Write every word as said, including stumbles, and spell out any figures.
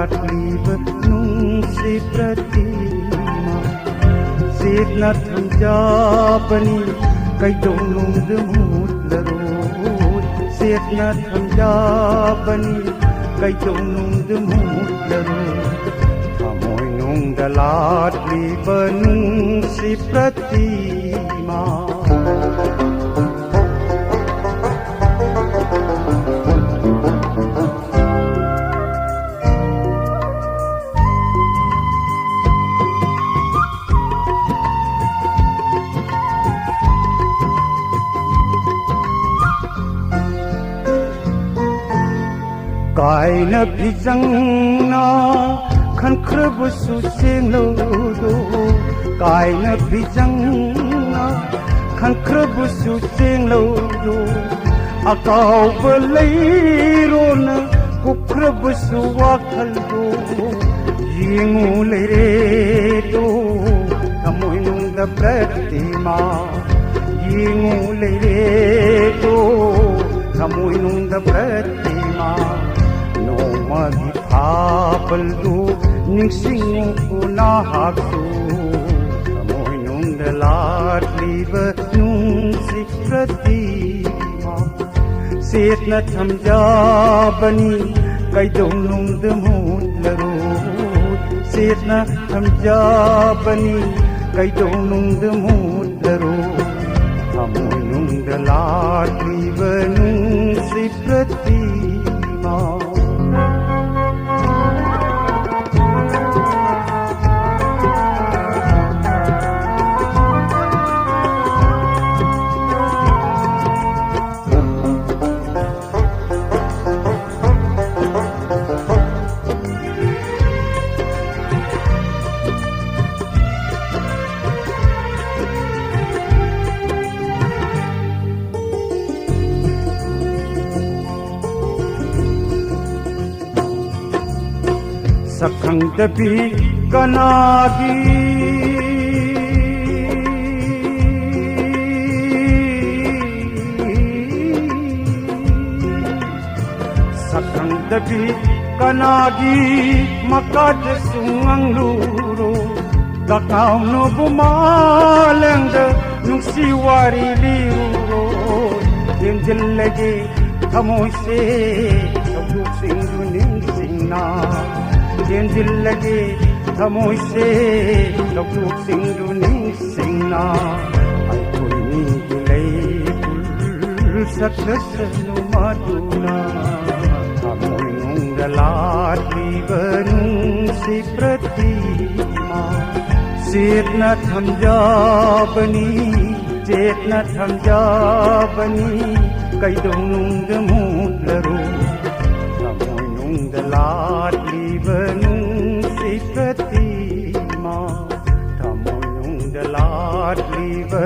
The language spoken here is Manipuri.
ꯂꯥꯠꯂꯤꯕ ꯅꯨꯡꯁꯤ ꯄ꯭ꯔꯇꯤꯃꯥ, ꯆꯦꯠꯅ ꯊꯝꯖꯕꯅꯤ, ꯀꯩꯗꯧꯅꯨꯡꯗ ꯃꯨꯠꯂꯔꯣꯏ꯫ ꯆꯦꯠꯅ ꯊꯝꯖꯕꯅꯤ, ꯀꯩꯗꯧꯅꯨꯡꯗ ꯃꯨꯠꯂꯔꯣꯏ꯫ ꯊꯃꯣꯏꯅꯨꯡꯗ ꯂꯥꯠꯂꯤꯕ ꯅꯨꯡꯁꯤ ꯄ꯭ꯔꯇꯤꯃꯥ꯫ ꯀꯥꯏꯅ ꯐꯤꯖꯪꯅ ꯈꯟꯈ꯭ꯔꯕꯁꯨ ꯆꯦꯡꯂꯧꯗꯣ, ꯀꯥꯏꯅ ꯐꯤꯖꯪꯅ ꯈꯟꯈ꯭ꯔꯕꯁꯨ ꯆꯦꯡꯂꯧꯗꯣ, ꯑꯀꯥꯎꯕ ꯂꯩꯔꯣꯅ ꯀꯨꯞꯈ꯭ꯔꯕꯁꯨ ꯋꯥꯈꯜꯗꯣ, ꯌꯦꯡꯉꯨ ꯂꯩꯔꯦꯗꯣ ꯊꯃꯣꯏꯅꯨꯡꯗ ꯄ꯭ꯔꯇꯤꯃꯥ, ꯌꯦꯡꯉꯨ ꯂꯩꯔꯦꯗꯣ ꯊꯃꯣꯏꯅꯨꯡꯗ ꯄ꯭ꯔꯇꯤꯃꯥ꯫ ꯅꯣꯡꯃꯒꯤ ꯊꯥꯕꯜꯗꯨ ꯅꯤꯡꯁꯤꯡꯉꯨ ꯅꯍꯥꯛꯁꯨ, ꯊꯃꯣꯏꯅꯨꯡꯗ ꯂꯥꯠꯂꯤꯕ ꯅꯨꯡꯁꯤ ꯄ꯭ꯔꯇꯤꯃꯥ꯫ ꯆꯦꯠꯅ ꯊꯝꯖꯕꯅꯤ, ꯀꯩꯗꯧꯅꯨꯡꯗ ꯃꯨꯠꯂꯔꯣꯏ꯫ ꯆꯦꯠꯅ ꯊꯝꯖꯕꯅꯤ, ꯀꯩꯗꯧꯅꯨꯡꯗ ꯃꯨꯠꯂꯔꯣꯏ꯫ ꯊꯃꯣꯏꯅꯨꯡꯗ ꯂꯥꯠꯂꯤꯕ ꯅꯨꯡꯁꯤ ꯄ꯭ꯔꯇꯤꯃꯥ꯫ ꯁꯛꯈꯪꯗꯕꯤ ꯀꯅꯥꯒꯤ ꯁꯛꯈꯪꯗꯕꯤ ꯀꯅꯥꯒꯤ ꯃꯀꯥꯗꯁꯨ ꯉꯥꯡꯂꯨꯔꯣ, ꯀꯀꯥꯎꯅꯕꯨ ꯃꯥꯂꯦꯝꯗ ꯅꯨꯡꯁꯤ ꯋꯥꯔꯤ ꯂꯤꯔꯨꯔꯣ꯫ ꯆꯦꯟꯁꯤꯜꯂꯒꯦ ꯊꯃꯣꯏꯁꯦ ꯊꯧꯗꯣꯛꯁꯤꯡꯗꯨ ꯅꯤꯡꯁꯤꯡꯅ, ꯆꯦꯟꯁꯤꯜꯂꯒꯦ ꯊꯃꯣꯏꯁꯦ ꯊꯧꯗꯣꯛꯁꯤꯡꯗꯨ ꯅꯤꯡꯁꯤꯡꯅ꯫ ꯑꯩꯈꯣꯏꯅꯤꯒꯤ ꯂꯩ ꯁꯛꯂꯁꯅꯨ ꯃꯗꯨꯅ ꯊꯃꯣꯏꯅꯨꯡꯗ ꯂꯥꯠꯂꯤꯕ ꯅꯨꯡꯁꯤ ꯄ꯭ꯔꯇꯤꯃꯥ꯫ ꯆꯦꯠꯅ ꯊꯝꯖꯕꯅꯤ, ꯆꯦꯠꯅ ꯊꯝꯖꯕꯅꯤ, ꯀꯩꯗꯧꯅꯨꯡꯗ ꯃꯨꯠꯂꯔꯣꯏ꯫ ꯊꯃꯣꯏꯅꯨꯡꯗ ꯂꯥꯠꯂꯤꯕ ꯅꯨꯡꯁꯤ ꯄ꯭ꯔꯇꯤꯃꯥ, ꯊꯃꯣꯏꯅꯨꯡꯗ ꯂꯥꯠꯂꯤꯕ